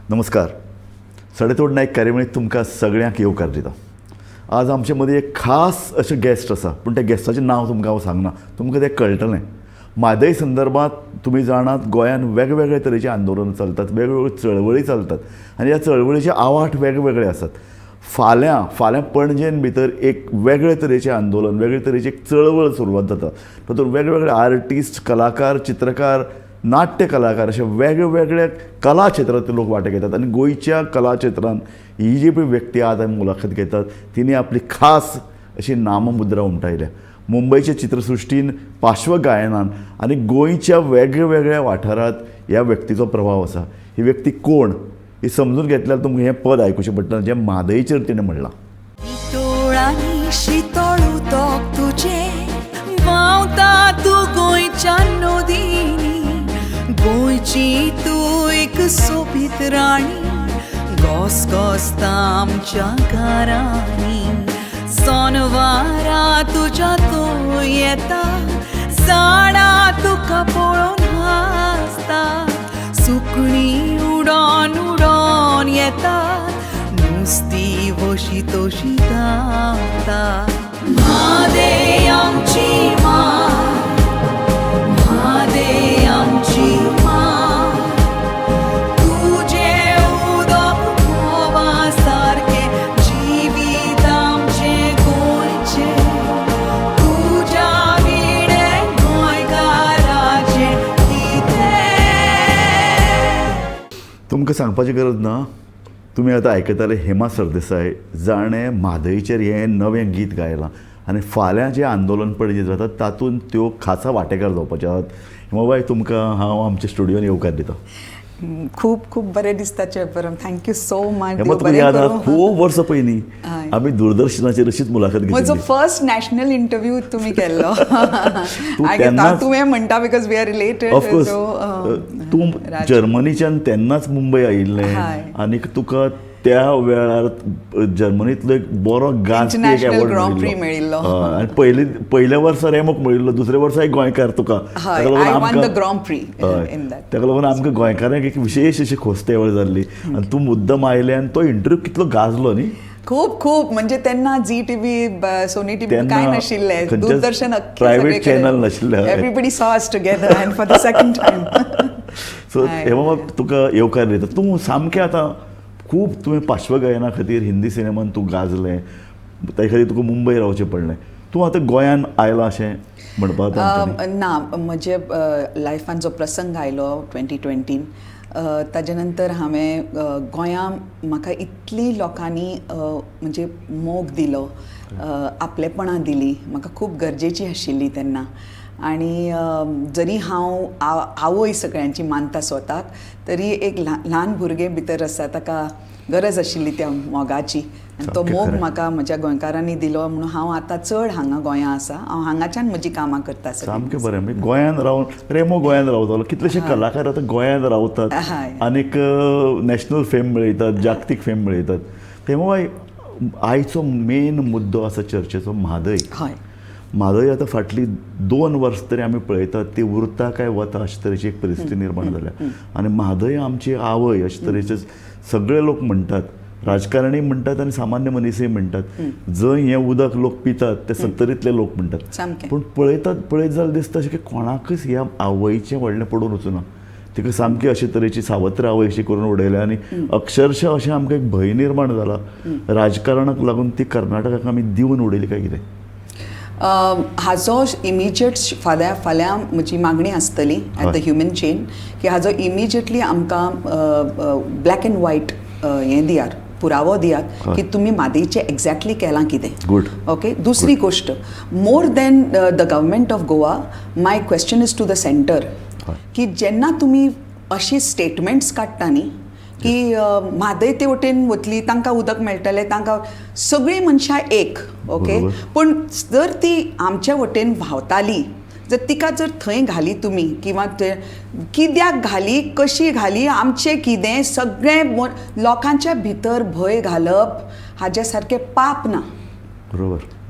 नमस्कार. सडेतोड नायक कार्यावळींत तुमकां सगळ्यांक येवकार दिता. आज आमचे मदीं एक खास अशें गेस्ट आसा, पूण त्या गेस्टाचें नांव तुमकां हांव सांगना, तुमकां तें कळटलें. म्हादय संदर्भात तुमी जाणात, गोंयांत वेगवेगळे तरेचीं आंदोलनां चलतात, वेगवेगळ्यो चळवळी चलतात आनी ह्या चळवळीचे आवाठ वेगवेगळे आसात. फाल्यां फाल्यां पणजेन भितर एक वेगळे तरेचें आंदोलन, वेगळे तरेची एक चळवळ सुरवात जाता. तातूंत वेगवेगळे आर्टिस्ट, कलाकार, चित्रकार, नाट्य कलाकार अशे वेगवेगळे कला क्षेत्रांतले लोक वांटे घेतात आनी गोंयच्या कला क्षेत्रांत ही जी पळय व्यक्ती आज आमी मुलाखत घेतात तिणें आपली खास अशी नाममुद्रा उमटायल्या. मुंबयचे चित्रसृश्टीन, पार्श्वगायनान आनी गोंयच्या वेगवेगळ्या वाठारांत ह्या व्यक्तीचो प्रभाव आसा. ही व्यक्ती कोण ही समजून घेतल्यार तुमकां हें पद आयकुचें पडटलें जें म्हादयचेर तिणें म्हणलां. नितोळांनी शितळ उदक तुजें व्हांवता तूं गोंयच्या नदींनी, गोंयची तूं एक सोबीत राणी, घोसघोसता आमच्या घरांनी. सोनवारा तुज्या थंय येता, झाडां तुका पळोवन हांसता, सुकणीं उडोन उडोन येतात, नुस्ती वशी तशी धांवता. म्हादय आमची माय, म्हादय आमची माय, तुजें उदक म्होंवा सारकें जिवीत आमचें गोंयचें, तुज्या विणें गोंयकाराचें कितें. तुमकां सांगपाची गरज ना, तुमी आतां आयकताले हेमा सरदेसाय जाणें म्हादयचेर हें नवें गीत गायलां आनी फाल्यां जें आंदोलन पणजे जाता तातूंत त्यो खासा वांटेकार जावपाच्यो आसात. हेमाबाय, तुमकां हांव आमच्या स्टुडियोन येवकार दिता. खूब खूब बरें दिसता चेपरम, thank you so much. Hema, तुका याद आहा, खूब वर्सां पयलीं हय. आमी दूरदर्शनाचेर अशीच मुलाखत म्हजो घेतिल्ली. फर्स्ट नॅशनल इंटरव्यू तुमी केल्लो. तुवें म्हणटा because we are related. Of course, तूं जर्मनीच्यान तेन्नाच मुंबय आयिल्लें हय. आनी तुका त्या वेळार जर्मनींतलो एक बरो गाजपी एक International award Grand Prix मेळिल्लो. हय, आनी पयली पयल्या वर्सा रेमोक मेळिल्लो, दुसऱ्या वर्सा एक गोंयकार तुका. हय, ताका लागून I won आमकां the Grand Prix हय. in that. ताका लागून आमकां गोंयकारांक एक विशेश अशी खोस त्या वेळार जाल्ली आनी तूं मुद्दम आयलें आनी तो इंटरव्यू कितलो गाजलो न्ही. खूब खूब, म्हणजे तेन्ना झी टीव्ही, सोनी टीव्ही तेन्ना काय नाशिल्लें, खंयचेच दूरदर्शन private channel नाशिल्लें, हय. Everybody saw us together and for the second time. So हय. हेमा, तुका येवकार दिता. तूं सामकें आतां खूब तुवें पार्श्वगायना खातीर हिंदी सिनेमान तूं गाजलें, ताजे खातीर तुका मुंबय रावचें पडलें. तूं आतां गोंयान आयलां अशें म्हणपाक आतां? ना, म्हजे लायफान जो प्रसंग आयलो 2020न, ताजे नंतर हांवें गोंया म्हाका इतली लोकांनी म्हणजे मोग दिलो, आपलेपणां दिली, म्हाका खूब गरजेची आशिल्ली तेन्ना. आनी जरी हांव आवय सगळ्यांची मानता स्वताक, तरी एक ल्हान भुरगें भितर आसा, ताका गरज आशिल्ली त्या मोगाची आनी तो सामकें मोग खरें. म्हाका म्हज्या गोंयकारांनी दिलो म्हणून हांव आतां चड हांगा गोंया आसा. हांव हांगाच्यान म्हजी कामां करता सगळीं. सामकें बरें. म्हणजे गोंयान रावन, रेमो गोंयान रावतालो, कितलेशे कलाकार आतां गोंयान रावतात आनीक नॅशनल फेम मेळयतात, जागतीक फेम मेळयतात. हेमाबाय, आयचो मेन मुद्दो आसा चर्चेचो म्हादय. म्हादय आतां फाटलीं 2 वर्सां तरी आमी पळयतात ती उरता काय वता अशे तरेची एक परिस्थिती निर्माण जाल्या आनी म्हादय आमची आवय अशे तरेचे सगळे लोक म्हणटात, राजकारणी म्हणटात आनी सामान्य मनीसय म्हणटात. जंय हें उदक लोक पितात ते सत्तरींतले लोक म्हणटात. पूण पळयतात, पळयत जाल्यार दिसता अशें की कोणाकच ह्या आवयचें व्हडलें पडून वचूना. तिका सामकी अशे तरेची सावत्र आवय अशी करून उडयल्या आनी अक्षरशः अशें आमकां एक भंय निर्माण जाला, राजकारणाक लागून ती कर्नाटकाक आमी दिवन उडयली काय कितें. हाजो इमिजिएट फाल्यां फाल्यां म्हजी मागणी आसतली एट the human chain की हाजो इमिजिएटली आमकां ब्लॅक एंड व्हायट हें दियात, पुरावो दियात की तुमी म्हादयचें एक्झॅक्टली केलां कितें. ओके, दुसरी गोश्ट, more than the government of Goa, my question is to the centre की जेन्ना तुमी अशी स्टेटमेंट्स काडटा न्ही की म्हादय ते वटेन वतली, तांकां उदक मेळटलें, तांकां सगळीं मनशां एक, ओके, पूण जर ती आमच्या वटेन व्हांवताली, जर तिका जर थंय घाली तुमी किंवा ते कित्याक घाली, कशी घाली, आमचें कितें, सगळें लोकांच्या भितर भंय घालप हाजे सारकें पाप ना.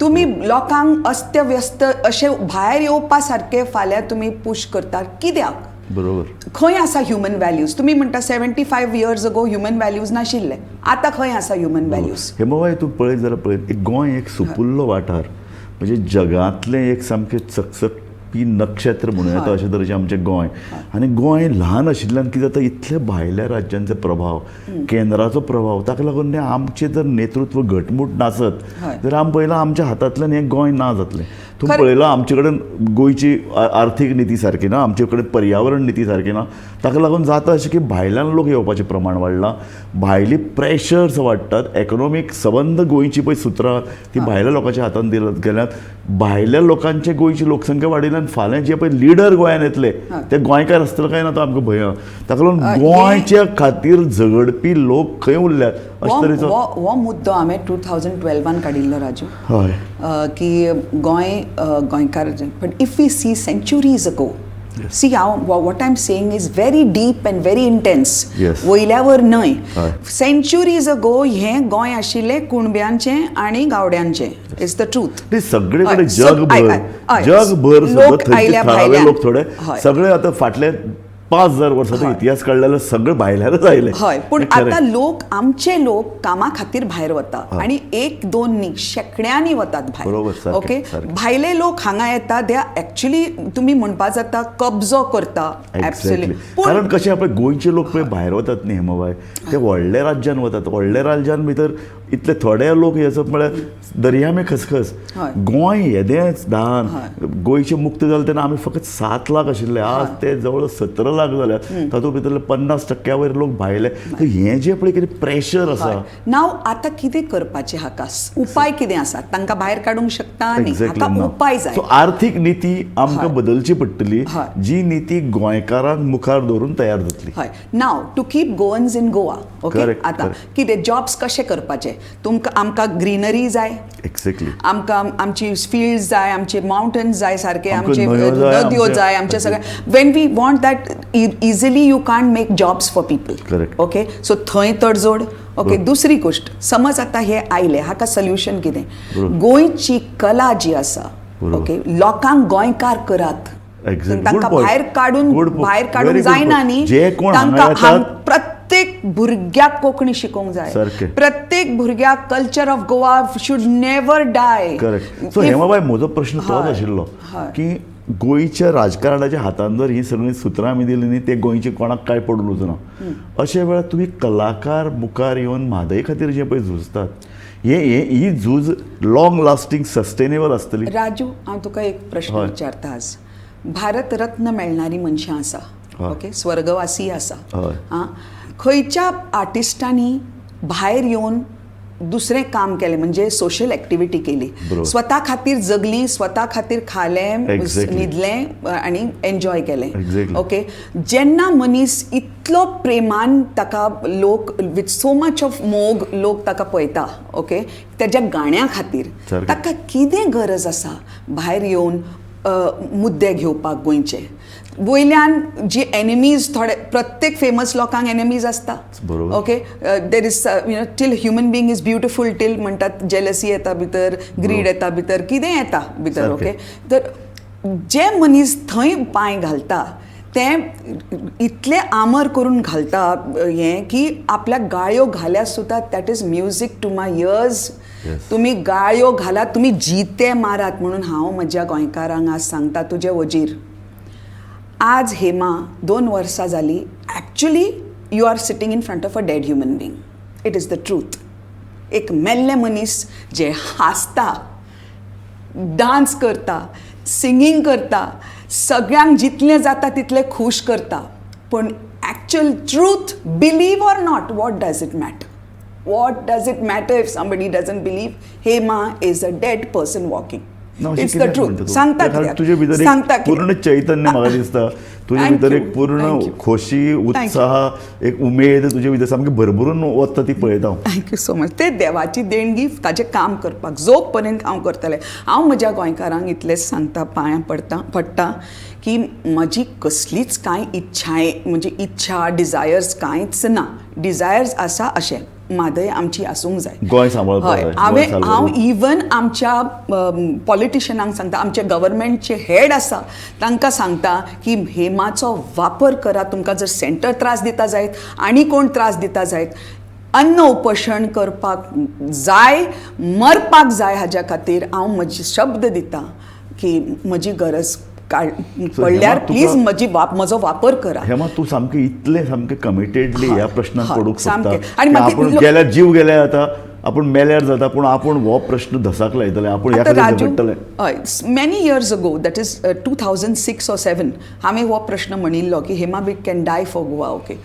तुमी लोकांक अस्तव्यस्त अशें भायर येवपा सारकें फाल्यां तुमी पूश करतात कित्याक? बरोबर. खंय आसा ह्युमन व्हॅल्यूज? तुमी म्हणटा 75 years ago human values नाशिल्ले, आतां खंय आसा ह्युमन व्हॅल्यूज? हेमाबाय, तूं पळयत जाल्यार पळयत, एक गोंय एक सुपुल्लो वाठार, म्हणजे जगांतलें एक सामकें चकचकपी नक्षत्र म्हणूं येता अशें तरेचें आमचें गोंय. आनी गोंय ल्हान आशिल्ल्यान कितें जाता, इतले भायल्या राज्यांचे प्रभाव, केंद्राचो प्रभाव, ताका लागून न्ही आमचें जर नेतृत्व घटमूट नासत जाल्यार आमी पळयलां, आमच्या हातांतल्यान हें गोंय ना जातलें. तूं पळयलां, आमचे कडेन गोंयची आर्थीक निती सारकी ना, आमचे कडेन पर्यावरण निती सारकी ना. ताका लागून जाता अशें की भायल्यान लोक येवपाचें प्रमाण वाडलां, भायली प्रेशर्स वाडटात, इकॉनॉमीक संबंद गोंयची पळय सुत्रां ती भायल्या लोकांच्या हातांत दिल्यात गेल्यात. भायल्या लोकांचे गोंयची लोकसंख्या वाडिल्ल्यान फाल्यां जे पळय लिडर गोंयांत येतले ते गोंयकार आसतले काय ना, तो आमकां भंय आहा. ताका लागून गोंयच्या खातीर झगडपी लोक खंय उरल्यात अशे तरेचो हो हो मुद्दो हांवें 2012न काडिल्लो, राजू, की गोंय गोंयकार. But if we see centuries ago, see हांव what I am saying is very deep and very intense. वयल्यावर न्हय. सेंच्युरीज अगो हें गोंय आशिल्लें कुणब्यांचें आनी गावड्यांचें. It's the truth. ते सगळे कडेन जगभर, जगभर सुद्दां लोक थंयचे आयल्या थळावे भायल्यान. लोक थोडे सगळे आतां फाटले 5000 वर्सांचो इतिहास काडलेलो, सगळे भायल्यानच आयले. हय, पूण हें खरें. आतां लोक, आमचे लोक कामा खातीर भायर वता आणि एक दोन न्ही, शेंकड्यांनी वतात भायर. ओके, भायले लोक हांगा येता, they actually तुमी म्हणपा जाता कब्जो करता. एक्झॅक्टली. पूण कारण कशें, आपले गोंयचे लोक पळय भायर वतात न्ही हेमाबाय, ते व्हडल्या राज्यान वतात. व्हडल्या राज्यान भितर इतले थोडे लोक हे आसप म्हळ्यार दर्या में खसखस. गोंय येदेंच ल्हान. गोंयचे मुक्त जालें तेन्ना आमी फकत 7 लाख आशिल्ले, आज ते जवळ 17 लाख जाल्यात. तातूंत भितरले 50 टक्क्या वयर लोक भायले. तर हें जें पळय कितें प्रेशर आसा. नाव आतां कितें करपाचें? हाका उपाय कितें आसा? तांकां भायर काडूंक शकता न्ही हाका उपाय जाय. सो आर्थीक निती आमकां बदलची पडटली, जी निती गोंयकारांक मुखार दवरून तयार जातली. हय, now to keep Goans in Goa, okay. आतां कितें जॉब्स कशे करपाचे? तुमकां आमकां ग्रिनरी जाय. आमकां आमची फिल्ड्स जाय, आमचे माउंटन्स जाय सारके, आमकां आमचे न्हंयो जाय, नदयो जाय, आमचे सगळे. When we want that, easily you can't make jobs for people. Okay, so थंय तडजोड, ओके. दुसरी गोश्ट, समज आतां हे आयले, हाका सोल्युशन कितें? गोंयची कला जी आसा, ओके, लोकांक गोंयकार करात. तांकां भायर काडून भायर काडूंक जायना न्ही. जे कोण हांगा तांकां येतात प्रत्येक भुरग्याक कोंकणी शिकोवंक जाय. प्रत्येक भुरग्याक culture of Goa should never die. Correct. So Hemabai, म्हजो प्रश्न तोच आशिल्लो की गोंयच्या राजकारणाच्या हातान जर ही सगळीं सुत्रां आमी दिली न्ही, ते गोंयचे कोणाक कांय पडून वचना. अशे वेळार तुमी कलाकार मुखार येवन म्हादय खातीर जे पळय झुजतात, हे हे ही झूज लॉंग लास्टींग, सस्टेनेबल आसतली? राजू, हांव तुका एक प्रश्न विचारता. आज भारत रत्न मेळणारी मनशां आसा, ओके, स्वर्गवासी आसा. आं, खंयच्या आर्टिस्टांनी भायर येवन दुसरें काम केलें, म्हणजे सोशल एक्टिविटी केली? स्वता खातीर जगली, स्वता खातीर खालें, न्हिदलें आनी एन्जॉय केलें. ओके, जेन्ना मनीस इतलो प्रेमान ताका लोक, विथ सो मच ऑफ मोग लोक ताका पळयता, ओके, तेज्या गाण्या खातीर, ताका कितें गरज आसा भायर येवन मुद्दे घेवपाक गोंयचे? वयल्यान जी एनिमीज थोडे, प्रत्येक फेमस लोकांक एनिमीज आसता. Okay, there is till human being is beautiful till म्हणटात, जेलसी येता भितर, ग्रीड येता भितर, कितें येता भितर. ओके, तर जे मनीस थंय पांय घालता ते इतले आमर करून घालता हें की आपल्याक गाळयो घाल्यार सुद्दां that is music to my ears. तुमी गाळयो घालात, तुमी जिते मारात. म्हणून हांव म्हज्या गोंयकारांक आज सांगता, तुजे वजीर, आज हेमा 2 वर्सां जाली, actually you are sitting in front of a dead human being. It is the truth. एक मेल्ले मनीस जे हांसता, डांस करता, सिंगींग करता, सगळ्यांक जितलें जाता तितलें खूश करता, पूण actual truth, believe or not, what does it matter? What does it matter if somebody doesn't believe? Hema is a dead person walking. It's the truth. सांगता. तुजे भितर एक पूर्ण चैतन्य म्हाका दिसता. तुजे भितर एक पूर्ण खोशी, उत्साह, एक उमेद तुजे भितर सामकी भरभरून वता, ती पळयता हांव. Thank you so much. ते देवाची देणगी. ताचें काम करपाक जो पर्यंत हांव करतलें. हांव म्हज्या गोंयकारांक इतलेंच सांगता, पांयां पडटा पडटा की म्हजी कसलीच कांय इच्छाय, म्हणजे इच्छा, डिजायर्स कांयच ना. डिजायर्स आसा अशें म्हादय आमची आसूंक जाय. गोंय सांबाळपाक हय. जाय, गोंय हांवें हांव साल्वार. इवन आमच्या पॉलिटिशनांक सांगता, आमचे गव्हर्मेंटचे हेड आसा तांकां सांगता की हेमाचो वापर करा. तुमकां जर सेंटर त्रास दिता जायत आनी कोण त्रास दिता जायत, अन्न उपोशण करपाक जाय, मरपाक जाय, हाज्या खातीर हांव म्हजी शब्द दिता की म्हजी गरज काड पडल्यार हेमा, प्लीज म्हजी म्हजो वापर करा. हेमा, तूं सामकें इतलें सामकें कमिटेडली ह्या प्रश्नाक पडूंक सोदता सामकें. आनी की मागीर आपूण गेल्यार, जीव गेल्यार जाता, आपूण मेल्यार जाता, पूण आपूण हो प्रश्न धसाक लायतले, आपूण ह्या आतां खातीर राजू, झगडटले. हय, many years ago, that is 2006 or 7, हांवें हो प्रश्न म्हणिल्लो की Hema Big can die for Goa, okay.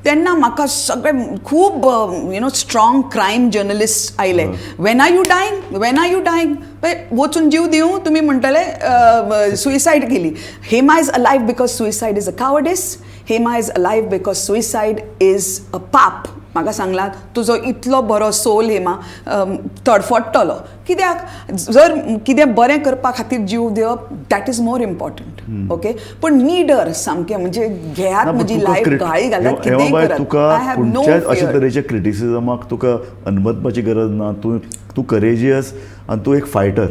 तेन्ना म्हाका सगळे खूब strong crime journalist आयले, "When are you dying? When are you dying?" वचून जीव दिवं तुमी म्हणटले सुयसायड केली. Hema is alive because suicide is a cowardice. Hema is alive because suicide is a पाप. म्हाका सांगलां, तुजो इतलो बरो सोल हेमा तडफडटलो कित्याक? जर कितें बरें करपा खातीर जीव दिवप, that is more important, okay. पूण निडर सामकें, म्हणजे घेयात ना, पण म्हजी तुका लायफ, गाळी घालात, कितेंय हेमाबाय, करात, तुका I have no खंयच्याच अशे तरेच्या क्रिटिसिजमाक तुका अनमतपाची गरज ना. तूं तूं करेजियस आनी तूं एक फायटर.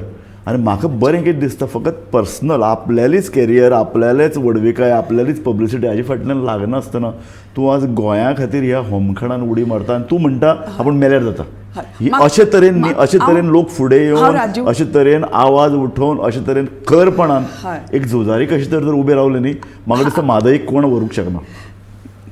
आनी म्हाका बरें कितें दिसता, फकत पर्सनल आपल्यालीच कॅरियर, आपल्यालेच व्हडविकाय, आपल्यालीच पब्लिसिटी हाजे फाटल्यान लागनासतना तूं आज गोंया खातीर ह्या होमखणान उडी मारता आनी तूं म्हणटा आपूण मेल्यार जाता. ही अशे तरेन न्ही, अशे तरेन लोक फुडें येवन, राजू, अशे तरेन आवाज उठोवन, अशे तरेन खरपणान एक झुजारी कशी तर जर उबे रावले न्ही, म्हाका दिसता म्हादईक कोण व्हरूंक शकना.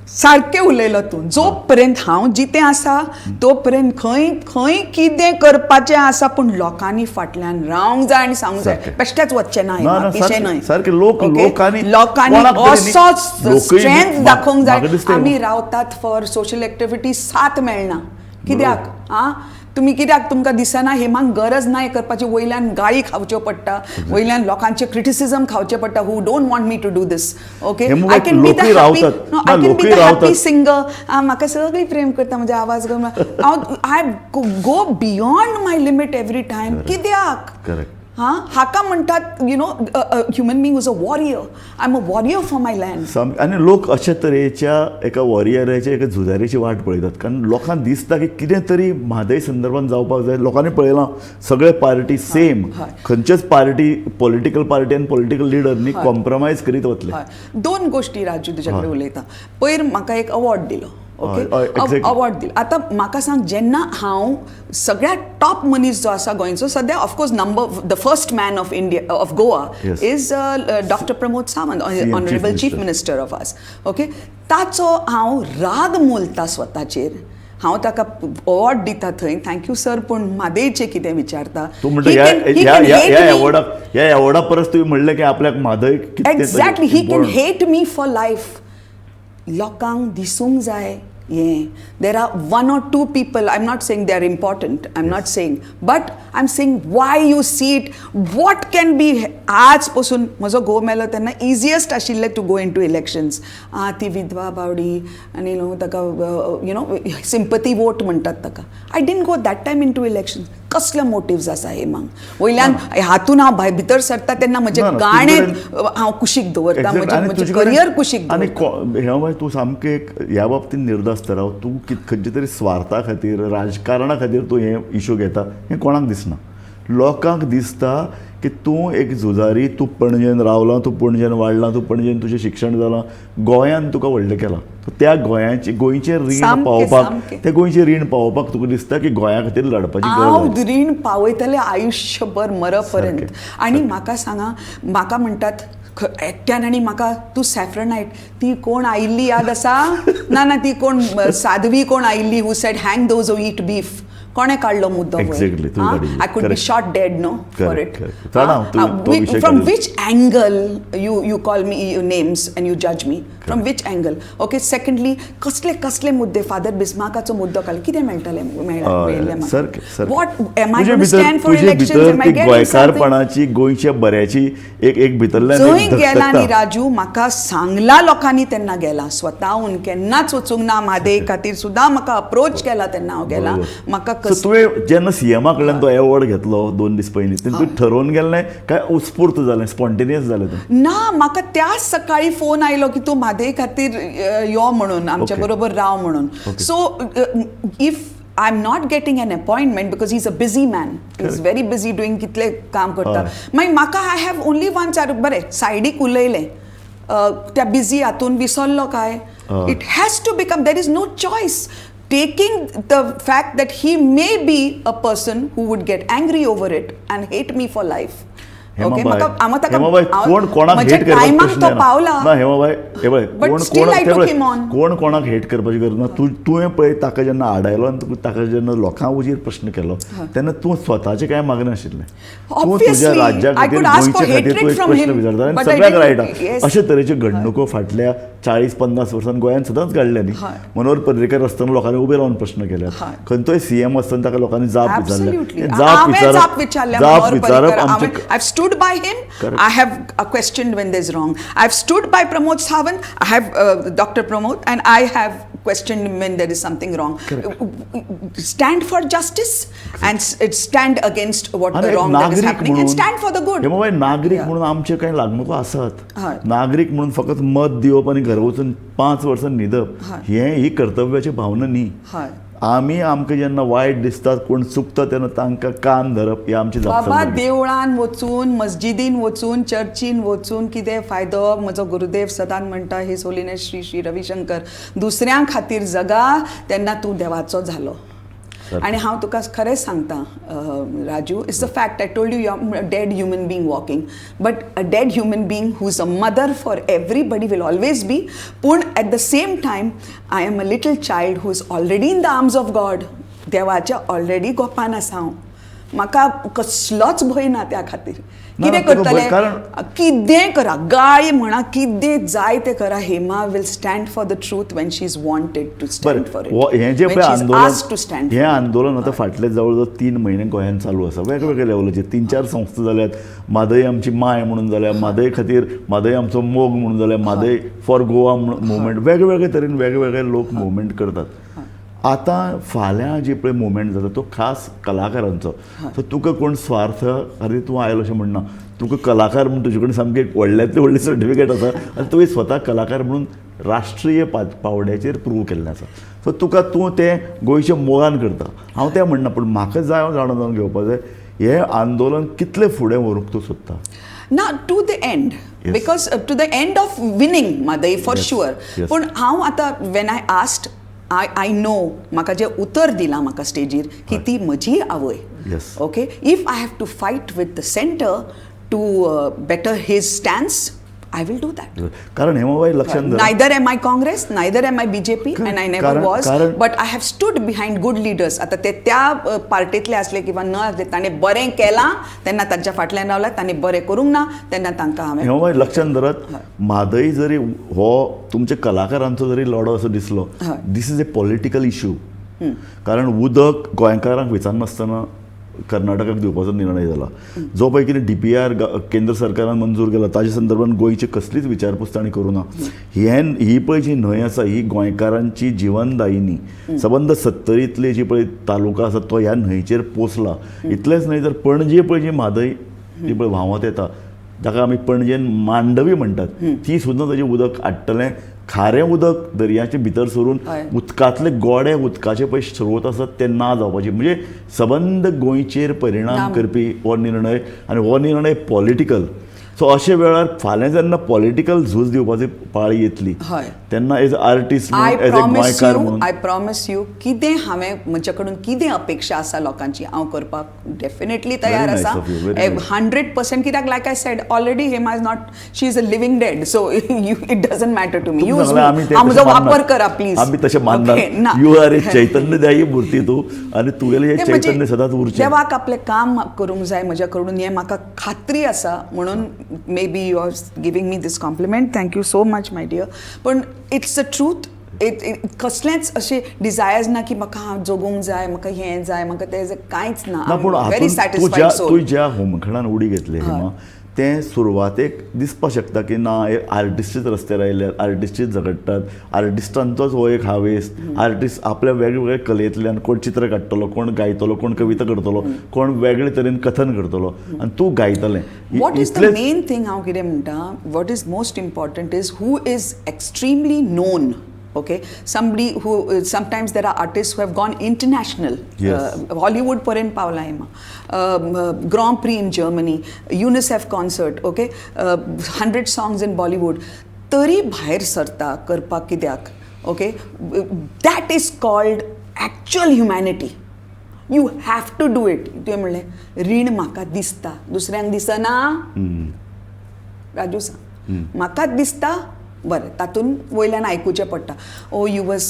सारकें उलयलो तूं. जो पर्यंत हांव जितें आसा तो पर्यंत खंय खंय कितें करपाचें आसा, पूण लोकांनी फाटल्यान रावंक जाय आनी सांगूंक जाय, बेश्टेच वचचें ना. ना, ना, पिशें सारकें, न्हय. सारकें. ओके? लोकांनी लोकांनी कोणाक तरी न्ही, असोच लोकय स्ट्रेंथ दाखोवंक जाय. म्हाका दिसता आमी रावतात फॉर सोशल एक्टिविटी, साथ मेळना कित्याक? आं, तुमी कित्याक, तुमकां दिसना हेमाक गरज ना हें करपाची? वयल्यान गाळी खावच्यो पडटा, वयल्यान लोकांचे क्रिटिसिजम खावचें पडटा who don't want me to do this, okay. Hemu, I can be the लोकूय हॅपी रावतात. ना, I can be लोकूय the happy रावतात. सिंगर. म्हाका सगळीं प्रेम करता, म्हजे आवाज घेवन. हांव I go beyond my limit every time, कित्याक? हां, हाका म्हणटात human being is a warrior. I am a warrior for my land. आनी लोक अशे तरेच्या एका वॉरियराच्या, एका झुजारीची वाट पळयतात, कारण लोकांक दिसता की कितें तरी म्हादय संदर्भात जावपाक जाय. लोकांनी पळयलां, सगळे पार्टी सेम, खंयचेच पार्टी, पॉलिटिकल पार्टी आनी पॉलिटिकल लिडर न्ही कॉम्प्रोमायज करीत वतले. हय, दोन गोश्टी राजू तुज्या कडेन उलयता. पयर म्हाका एक अवॉर्ड दिलो, ओके. हय, हय, exactly. Award दिलो. आतां म्हाका सांग, जेन्ना हांव सगळ्यात टॉप मनीस जो आसा गोंयचो सद्या, of course number the first man of India, of Goa, is Doctor Pramod Sawant, CM, honourable Chief chief minister of us, okay. ताचो हांव राग मोलता स्वताचेर, हांव ताका अवॉर्ड दिता थंय, thank you sir, पूण म्हादयचें कितें विचारता? तूं म्हणटा ह्या ह्या ह्या ह्या अवॉर्डाक, ह्या अवॉर्डा परस तुवें म्हणलें की आपल्याक म्हादय कितें तरी Exactly, he can important. hate me for life. लोकांक दिसूंक जाय हें. There are one or two people, I am not saying they are important, I am not saying, but I am saying why you see it, what can be. आज पसून म्हजो घोव मेलो तेन्ना इजिएस्ट आशिल्लें to go into elections. आं, ती विधवा बावडी आनी न्हू ताका सिंपती वोट म्हणटात ताका. I didn't go that time into election. कसले मोटिव्स आसा हेमांक वयल्यान? हातून हांव भायर भितर सरता तेन्ना म्हजें ना, ना, गाणें तुजे हांव कुशीक दवरता, Exactly. म्हजें आनी म्हजें तुजे कडेन- करियर कुशीक आनी दवरता. हें बाय, तूं सामकें एक ह्या बाबतींत निर्धास्त राव. तूं खंयच्या तरी स्वार्था खातीर, राजकारणा खातीर तूं हें इशू घेता हें कोणाक दिसना. लोकांक दिसता की तूं एक झुजारी, तूं पणजेन रावलां, तूं पणजेन वाडलां, तूं पणजेन तुजें शिक्षण जालां, गोंयान तुका व्हडलें केलां. त्या गोंयाची, गोंयचें रीण पावोवपाक, त्या गोंयचें रीण पावोवपाक तुका दिसता की गोंया खातीर लढपाची गरज हांव आसा. रीण पावयतलें आयुश्यभर मरपर्यंत. आनी म्हाका सांगा, म्हाका म्हणटात एकट्यान आनी म्हाका तूं सॅफ्रनायट, ती कोण आयिल्ली याद आसा? ना ना, ती कोण साधवी कोण आयिल्ली who said, "Hang those who eat beef." कोणें काडलो मुद्दो? Exactly, तुवें काडिल्लो. I could be shot dead, no, for it. Correct. जाणा, तूं तो विशय फ्रॉम काडिल्लो. Which angle you call me names and you judge me? From which angle? Okay, secondly, कसले कसले मुद्दे, फादर बिस्मार्काचो मुद्दो काडलो, कितें मेळटलें मेळिल्लें? सारकें सारकें. What am I तुजे भितर stand for तुजे इलेक्शन? भितर ती गोंयकारपणाची, गोंयच्या बऱ्याची एक एक भितरल्यान जंय एक गेला न्ही धगधगता. राजू, म्हाका सांगला लोकांनी तेन्ना गेला. स्वताहून केन्नाच वचूंक ना. म्हादय खातीर सुद्दां म्हाका अप्रोच केला तेन्ना हांव गेला. म्हाका सो तुवें जेन्ना सीएमा कडल्यान तो एवॉर्ड घेतलो 2 दीस पयलीं, तेन्ना तूं ठरोवन गेल्लें काय उत्स्फूर्त जालें, स्पॉन्टेनियस जालें तें? ना, म्हाका त्याच सकाळी फोन आयलो की तूं म्हादय खातीर यो म्हणून, आमच्या बरोबर राव म्हणून. So if I am not getting an appointment because he is a busy man, he is very busy doing कितले काम करता. मागीर म्हाका I have only one चार बरें सायडीक उलयलें, त्या बिजी हातून विसरलो काय, it has to become, there is no choice. Taking the fact that he may be a person who would get angry over it and hate me for life. Okay, Hemabai, कोण कोणाक हेट करपाचो प्रश्न ना. हेमाबाय, हे पळय, कोण कोण कोणाक हेट करपाची गरज ना. तूं तुवें पळय ताका जेन्ना आडायलो आनी ताका जेन्ना लोकां हुजीर प्रश्न केलो तेन्ना तूं स्वताचें कांय मागनाशिल्लें. तूं तुज्या राज्या खातीर, गोंयच्या खातीर तूं एक प्रश्न विचारता आनी सगळ्याक रायट आसा. अशे तरेच्यो घडणुको फाटल्या 40-50 वर्सां गोंयांत सदांच घडल्या न्ही. मनोहर पर्रीकर आसतना लोकांनी उबे रावन प्रश्न केले, खंयतोय सीएम आसतना ताका लोकांनी जाप विचारल्या. जाप विचारप, जाप विचारप आमचें. Stood by him. Correct. I have questioned when there's wrong. I've stood by Pramod Sawant. I have Dr. Pramod, and I have questioned him when there is something wrong. Correct. Stand for justice. Correct. And stand against what the wrong that is happening and stand for the good. हेमाबाई, नागरीक म्हणून आमचे कांय लागणुको आसात. नागरीक म्हणून फकत मत दिवप आनी घरा वचून 5 वर्सां न्हिदप हें ही कर्तव्याची भावना न्ही. आमी आमकां जेन्ना वायट दिसतात, कोण चुकता तेन्ना तांकां कान धरप ही आमची बाबा. देवळान वचून, मस्जिदीन वचून, चर्चीन वचून कितें फायदो? म्हजो गुरुदेव सदांच म्हणटा, his holiness Shri Shri Ravishankar, दुसऱ्यां खातीर जगा तेन्ना तूं देवाचो जालो. आनी हांव तुका खरें सांगता Raju, it's a fact. I told you you are dead human being walking, but a dead human being who is a mother for everybody will always be. पूण at the same time I am a little child who is already in the arms of God. देवाच्या already गोपान आसा हांव, म्हाका कसलोच भंय ना त्या खातीर. कितें करतले, कितें करा, गाय म्हणा, कितें जाय तें करा, Hema will stand for the truth when she is wanted to stand for it. हें जें पळय आंदोलन, हें आंदोलन आतां फाटले जवळ जवळ 3 म्हयने गोंयांत चालू आसा. वेगवेगळ्या लेवलाचेर 3-4 संस्था जाल्यात. म्हादय आमची माय म्हणून जाल्या, म्हादय खातीर, म्हादय आमचो मोग म्हणून जाल्या, म्हादय फॉर गोवा मुवमेंट, वेगवेगळे तरेन वेगवेगळे लोक मुवमेंट करतात. आतां फाल्यां जी पळय मुवमेंट जाता तो खास कलाकारांचो. सो तुका कोण स्वार्थ खातीर तूं आयलो अशें म्हणना. तुका कलाकार म्हणून तुजे कडेन सामकें व्हडल्यांतली व्हडली सर्टिफिकेट आसा आनी तुवें स्वता कलाकार म्हणून राष्ट्रीय पावड्याचेर प्रूव केल्लें आसा. सो तुका तूं तें गोंयच्या मोगान करता. हांव तें म्हणना, पूण म्हाका जाय जाणा जावन घेवपा जाय हें आंदोलन कितलें फुडें व्हरूंक तूं सोदता? ना, to the end. Because to the end of winning Mhadei for sure. पूण हांव आतां when I asked, I know म्हाका जें उतर दिलां म्हाका स्टेजीर की ती म्हजी आवय. Okay, if I have to fight with the centre to better his stance, I will do that. कारण हेमाबाई लक्षात, neither am I Congress, neither am I BJP, and I never was, but I have stood behind good leaders. आतां ते त्या पार्टींतले आसले किंवा न आसले, ताणें बरें केलां तेन्ना तांच्या फाटल्यान रावला, ताणें बरें करूंक ना तेन्ना तांकां हांवें. हेमाबाई लक्षात धरात, म्हादय जरी हो तुमच्या कलाकारांचो जरी लढो असो दिसलो, this is a political issue. कारण उदक गोंयकारांक विचारनासतना कर्नाटकाक दिवपाचो निर्णय जाला. जो पळय कितें DPR केंद्र सरकारान मंजूर केला ताच्या संदर्भात गोंयची कसलीच विचारपूस तांणी करूं ना. ही पळय जी न्हंय आसा ही गोंयकारांची जिवनदायिनी. सबंद 70तली जी पळय तालुका आसा तो ह्या न्हंयचेर पोसला. इतलेंच न्हय तर पणजे पळय जी म्हादय जी पळय व्हांवत येता ताका आमी पणजेन मांडवी म्हणटात, ती सुद्दां ताजें उदक हाडटलें. खारें उदक दर्याचे भितर सरून उदकांतले गोडे उदकाचे पळय स्रोत आसात ते ना जावपाचे, म्हणजे सबंद गोंयचेर परिणाम करपी हो निर्णय आनी हो निर्णय पॉलिटिकल. सो अशे वेळार फाल्यां जेन्ना पॉलिटिकल झूज दिवपाची पाळी येतली तेन्ना एज आर्टिस्ट एज ए गोंयकार म्हणून I promise you, कितें हांवें म्हजे कडून कितें अपेक्षा आसा लोकांची हांव करपाक डेफिनेटली तयार आसा 100%. कित्याक like I said already, Hema is not, she is a living dead, so it doesn't matter to me. Use म्हजो वापर करा प्लीज. आमी तशें मानना. You are a चैतन्यदायी मूर्ती तूं आनी तुगेलें हें चैतन्य सदांच उरचें. देवाक आपलें काम करूंक जाय म्हज्या कडून हें म्हाका खात्री आसा, म्हणून maybe you are giving me this compliment. Thank you so much, my dear. But it's the truth. It कसलेंच अशें डिजायर्स ना की म्हाका हांव जगूंक जाय, म्हाका हें जाय, म्हाका तें जाय, कांयच ना. पूण तूं ज्या होमखणान उडी घेतली हेमा, तें सुरवातेक दिसपाक शकता की ना हे आर्टिस्टूच रस्त्यार आयल्यात, आर्टिस्टूच झगडटात, आर्टिस्टांचोच हो एक हावेस, आर्टिस्ट आपल्या वेगवेगळ्या कलेंतल्यान कोण चित्र काडटलो, कोण गायतलो, कोण कविता करतलो, कोण वेगळे तरेन कथन करतलो आनी तूं गायतलें. What is the main thing हांव कितें म्हणटा, what is most important is who is extremely known. Okay, somebody who sometimes there are artists who have gone international. Hollywood पर्यंत पावला Hema, Grand Prix in Germany, UNICEF concert, okay, 100 songs in Bollywood. तरी भायर सरता करपाक कित्याक? Okay, that is called actual humanity. You have to do it. तुवें म्हणलें रीण म्हाका दिसता, दुसऱ्यांक दिसना. राजू, सांग, म्हाकाच दिसता. बरें, तातूंत वयल्यान आयकुचें पडटा, "Oh, you was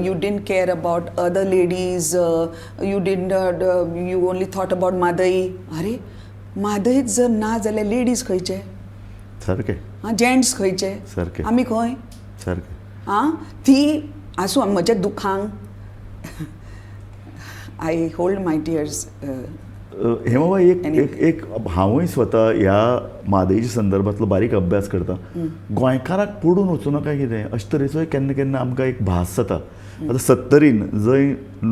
you didn't care about other ladies, you didn't you only thought about Mhadei." अरे, म्हादईच जर ना जाल्यार लेडीज खंयचे? आं, जेंट्स खंयचे? आमी खंय? आं, ती आसूं, म्हज्या दुखांक I hold my tears. Hemabai, एक Anyway. एक एक हांवूय स्वता ह्या म्हादयच्या संदर्भातलो बारीक अभ्यास करता. गोंयकाराक पडून वचूं नाका कितें अशे तरेचोय केन्ना केन्ना आमकां एक भास जाता. आतां सत्तरीन जंय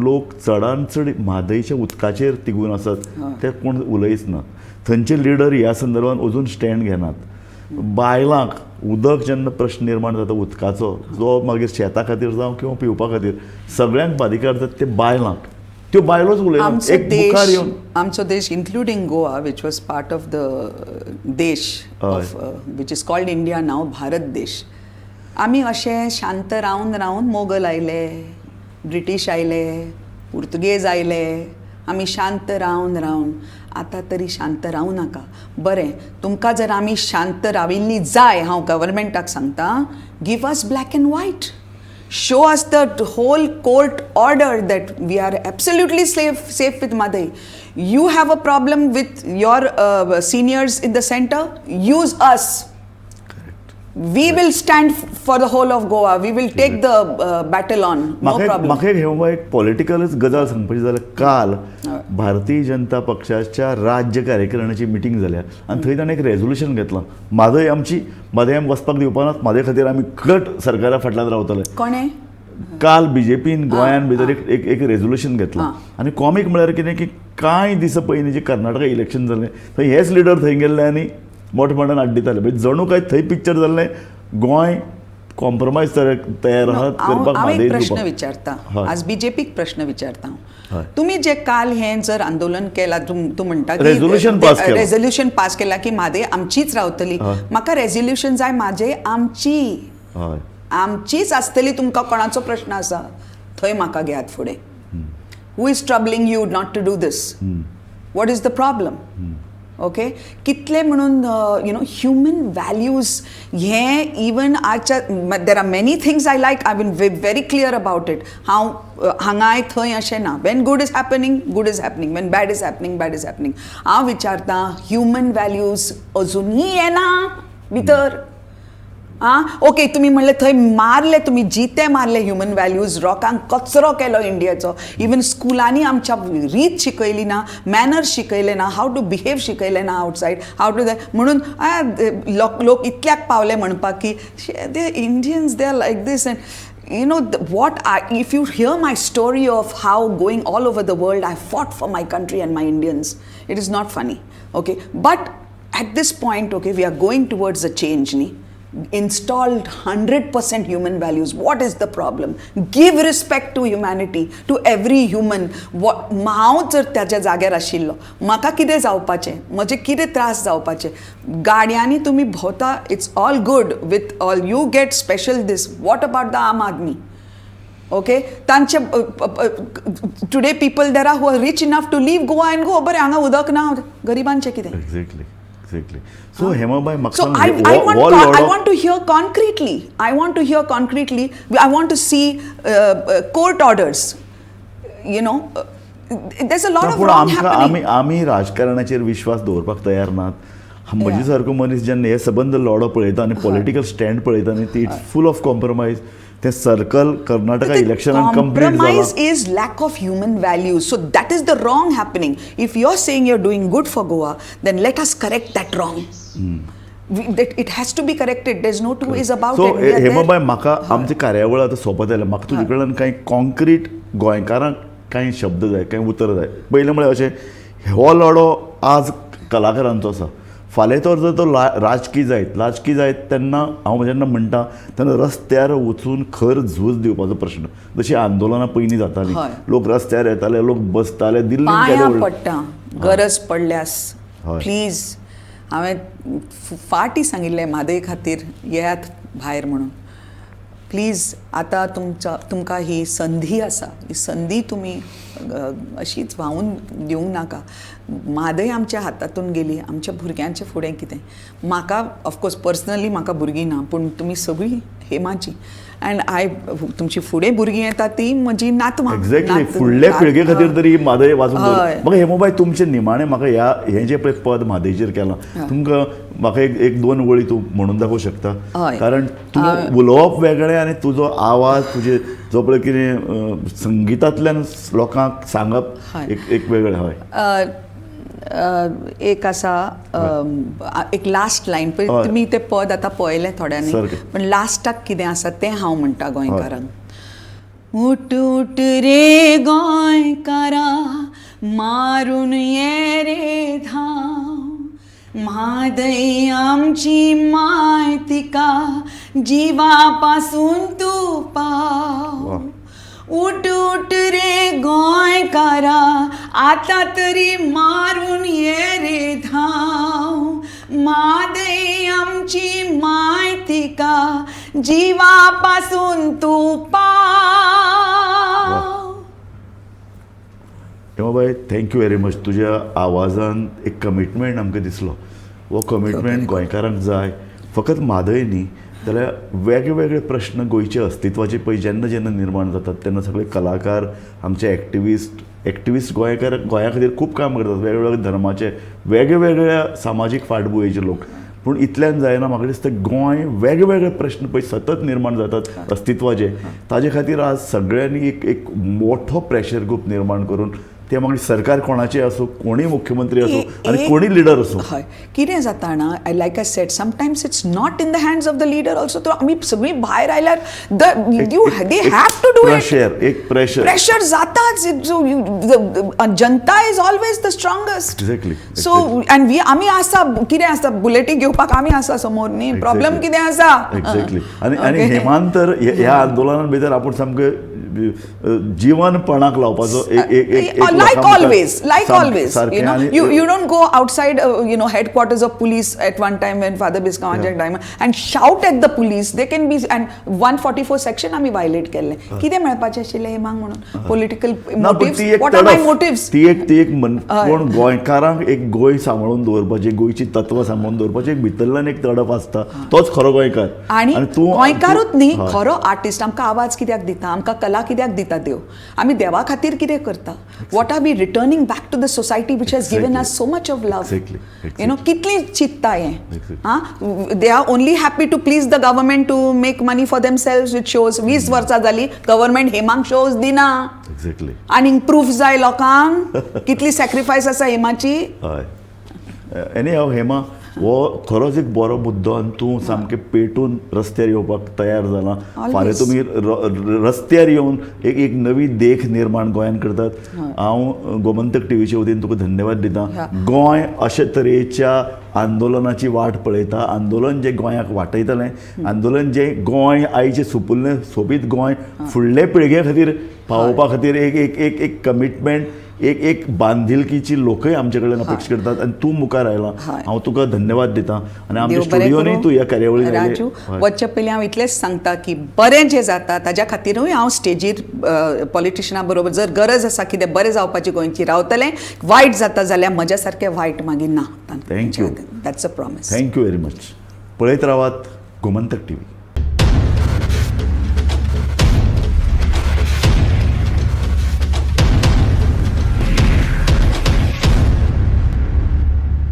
लोक चडान चड म्हादयच्या उदकाचेर तिगून आसात, ते कोण उलयच ना. थंयचे लिडर ह्या संदर्भात अजून स्टँड घेनात. बायलांक उदक जेन्ना प्रश्न निर्माण जाता उदकाचो, जो मागीर शेता खातीर जावं किंवा पिवपा खातीर, सगळ्यांक बादिकार जाता ते बायलांक, त्यो बायलोच उलयना. आमचो एक मुखार देश, येवन आमचो देश, including Goa, which was part of the देश of which is called India now, Bharat देश, आमी अशे शांत रावन रावन मोगल आयले, ब्रिटीश आयले, पुर्तुगेज आयले, आमी शांत रावन रावन. आतां तरी शांत रावूं नाका. बरें, तुमकां जर आमी शांत राविल्ली जाय, हांव गव्हर्मेंटाक सांगता, give us black and white. Show us the whole court order that we are absolutely safe with Mhadei. You have a problem with your seniors in the center? Use us. We will stand for the whole of Goa. We will take the battle on. No म्हाका problem. म्हाका एक हेमा, एक पॉलिटिकलच गजाल सांगपाची जाल्यार, काल भारतीय जनता पक्षाच्या राज्य कार्यकारिणीची मिटींग जाल्या आनी थंय ताणें एक रेजोल्युशन घेतलां, म्हादय आमची, म्हादय आमी वचपाक दिवपा नात, म्हादय खातीर आमी घट सरकारा फाटल्यान रावतले. कोणे? काल बीजेपीन गोंयान भितर एक एक एक रेजोल्युशन घेतलां. आनी कॉमीक म्हळ्यार कितें की कांय दिसां पयलीं जें कर्नाटका इलेक्शन जालें, थंय हेच लिडर थंय गेल्ले आनी मोठे मोठ्यान आड्डिताले. म्हणजे जणू काय थंय पिक्चर जाल्लें, गोंय कॉम्प्रोमायज तयार आहात हांव करपाक हांव म्हादय एक प्रश्न दिवपाक. विचारता. आज बीजेपीक प्रश्न विचारता हांव. तुमी जे काल हें जर आंदोलन केलां, तूं तूं म्हणटा की Resolution pass केलां. रेझोल्युशन पास केला की म्हादय आमचीच रावतली. म्हाका रेझोल्युशन जाय, म्हादय आमची, आमचीच आसतली. तुमकां कोणाचो प्रश्न आसा थंय म्हाका घेयात फुडें. Who is troubling you not to do this? What is the problem? Okay, कितले म्हणून you know human values हे इवन आजच्या, there are many things I like, I been very clear about it. हांव हांगाय थंय अशें ना. When good is happening, good is happening. When bad is happening, bad is happening. हांव विचारतां, human values अजुनूय येना भितर. आं, ओके, तुमी म्हणलें थंय मारले, तुमी जिते मारले ह्युमन व्हॅल्यूज, लोकांक कचरो केलो इंडियाचो. इवन स्कुलांनी आमच्या रीत शिकयली ना, मॅनर्स शिकयले ना, how to behave शिकयले ना आउटसायड, how to, म्हणून लोक लोक इतल्याक पावले म्हणपाक की the Indians, they are like this. And you know what I, if you hear my story of how going all over the world I fought for my country and my Indians, it is not funny. Okay, but at this point, okay, we are going towards a change, न्ही? Installed 100% human values. What is the problem? Give respect to humanity, to every human. What, हांव जर त्याच्या जाग्यार आशिल्लो, म्हाका कितें जावपाचें, म्हजे कितें त्रास जावपाचे? गाडयांनी तुमी भोंवता, it's all good with all, you get special this. What about the आम आदमी? ओके, तांचे today people there are who are rich enough to leave Goa and go. बरें, हांगा उदक ना, गरिबांचें कितें? Exactly. So Hemabai, So I want to hear concretely. I want to hear concretely. I want to see court orders. There's a lot of पूण wrong आमकां happening. आमी आमी राजकारणाचेर विश्वास दवरपाक तयार नात. म्हजे सारको मनीस जेन्ना हे सबंद लढो पळयता आनी पॉलिटिकल स्टँड पळयता न्ही, ती it's full of compromise. तें सर्कल कर्नाटका इलेक्शनान कंप्लीट Compromise जाला. Is lack of human values. So that is the wrong happening. If you're saying you're doing good for Goa, then let us correct that wrong. That it has to be corrected. There's no two ways about so it. We are there. Hemabai, म्हाका आमची कार्यावळ आतां सोंपत आयल्या. म्हाका तुजे कडल्यान कांय concrete गोंयकारांक कांय शब्द जाय, कांय उतर जाय. पयलें म्हळ्यार अशें, हो लढो आज कलाकारांचो आसा. फाल्यां तर जर तो राजकी जायत, राजकी जायत तेन्ना हांव जेन्ना म्हणटा तेन्ना रस्त्यार वचून खर झूज दिवपाचो प्रश्न. जशी आंदोलनां पयलीं जातालीं, लोक रस्त्यार येताले, लोक बसताले, दिल्लीन पडटा, गरज पडल्यास प्लीज. हांवें फाटीं सांगिल्लें म्हादय खातीर येयात भायर म्हणून. प्लीज आतां तुमकां ही संदी आसा, ही संदी तुमी अशीच व्हांवून दिवंक नाका. म्हादय आमच्या हातांतून गेली, आमच्या भुरग्यांचें फुडें कितें? म्हाका ऑफकोर्स पर्सनली म्हाका भुरगीं ना, पूण तुमी सगळीं हेमाची अँड I तुमची फुडें भुरगीं येता ती म्हजी नातवां. एक्झॅक्टली, फुडल्या पिळगे खातीर तरी म्हादय वाचून. म्हाका हेमाबाय तुमचें निमाणें म्हाका ह्या हें जें पळय पद म्हादयचेर केलां तुमकां म्हाका एक एक दोन वळी तूं म्हणून दाखोवंक शकता? कारण तूं उलोवप वेगळें आनी तुजो आवाज, तुजे जो पळय कितें संगितांतल्यान लोकांक सांगप एक एक वेगळें. हय, एक आसा एक लास्ट लायन पळय, तुमी तें पद आतां पळयलें थोड्यांनी, पण लास्टाक कितें आसा तें हांव म्हणटा गोंयकारांक. उठ उठ रे गोंयकारा, मारून ये रे धांव, म्हादय आमची माय, तिका जिवा पासून तूं पाव. उठ उठ रे गोंयकारा, आतां तरी मारून ये रे धांव, म्हादय आमची माय, तिका जिवा पासून तूं पाव. Hemabai, thank you very much. तुज्या आवाजान एक कमिटमेंट आमकां दिसलो. हो कमिटमेंट गोंयकारांक जाय. फकत म्हादय न्ही जाल्यार वेगळे प्रश्न गोंयचे अस्तित्वाचे पळय जेन्ना जेन्ना निर्माण जातात तेन्ना सगळे कलाकार, आमचे एक्टिविस्ट गोंयकार गोंया खातीर खूब काम करतात, वेगवेगळ्या धर्माचे, वेगवेगळ्या सामाजीक फाटभुंयेचे लोक. पूण इतल्यान जायना. म्हाका दिसता गोंय वेगवेगळे प्रश्न पळय सतत निर्माण जातात अस्तित्वाचे, ताजे खातीर आज सगळ्यांनी एक एक मोठो प्रेशर ग्रूप निर्माण करून ते मागीर सरकार कोणाचें आसूं, कोणूय मुख्यमंत्री आसूं आनी कोणूय लिडर आसूं. हय, कितें जाता ना, like I said, sometimes it's not in the hands of the leader also. तो आमी सगळीं भायर आयल्यार the you they have to do it. Pressure, एक प्रेशर. प्रेशर जाताच. जनता is always the strongest. So and we आमी आसा, कितें आसा, बुलेटी घेवपाक आमी आसा समोर न्ही, प्रॉब्लम कितें आसा? एक्झॅक्टली. आनी आनी हेमान तर ह्या आंदोलनान भितर आपूण सामकें जीवनपणाक लावपाचो. Like always, like always, you know, you don't go outside headquarters of police at one time when Father बिस्कावांच्या time and shout at the police. They can be and 144 section आमी वायलेट केल्लें. कितें मेळपाचें आशिल्लें हेमांक म्हणून? Political motives? What are my motives? ती एक कोण गोंयकारांक एक गोंय सांबाळून दवरपाची, गोंयची तत्वां सांबाळून दवरपाची एक भितरल्यान एक तडफ आसता, तोच खरो गोंयकार. आनी गोंयकारूच न्ही, खरो आर्टिस्ट. आमकां आवाज कित्याक दिता? आमकां कला कित्याक दिता देव? आमी देवा खातीर कितें करता? What are we returning back to the society which has given us so much of love? You know, कितली चिंतता हें. आं, they are only happy to please the government, to make money for themselves with shows. 20 वर्सां जाली government हेमांक shows दिना. आनी proof जाय लोकांक कितली सॅक्रिफायस आसा हेमाची. हय, एनी हाव हेमा, हो खरोच एक बरो मुद्दो आनी तूं सामकें पेटून रस्त्यार येवपाक तयार जाला. फाल्यां तुमी रस्त्यार येवन एक एक नवी देख निर्माण गोंयान करतात. हांव गोमंतक टिवीच्या वतीन तुका धन्यवाद दिता. गोंय अशे तरेच्या आंदोलनाची वाट पळयता. आंदोलन जें गोंयाक वाटयतलें, आंदोलन जें गोंय आयचें सुपुल्लें सोबीत गोंय फुडले पिळगे खातीर पावोवपा खातीर एक एक एक एक कमिटमेंट, एक एक बांधिलकीची लोकय आमचे कडेन अपेक्षा करतात आनी तूं मुखार आयला. हांव तुका धन्यवाद दिता आनी आमच्या देव बरें स्टुडियोनी करूं. तूं ह्या कार्यावळीक आयलें. राजू, वचच्या पयलीं हांव इतलेंच सांगता की बरें जें जाता ताज्या खातीरूय हांव स्टेजीर पॉलिटिशना बरोबर जर गरज आसा कितें बरें जावपाची गोंयची रावतलें. वायट जाता जाल्यार म्हज्या सारकें वायट मागीर ना. Thank you. That's a promise. Thank you very much. पळयत रावात गोमंतक टीव्ही.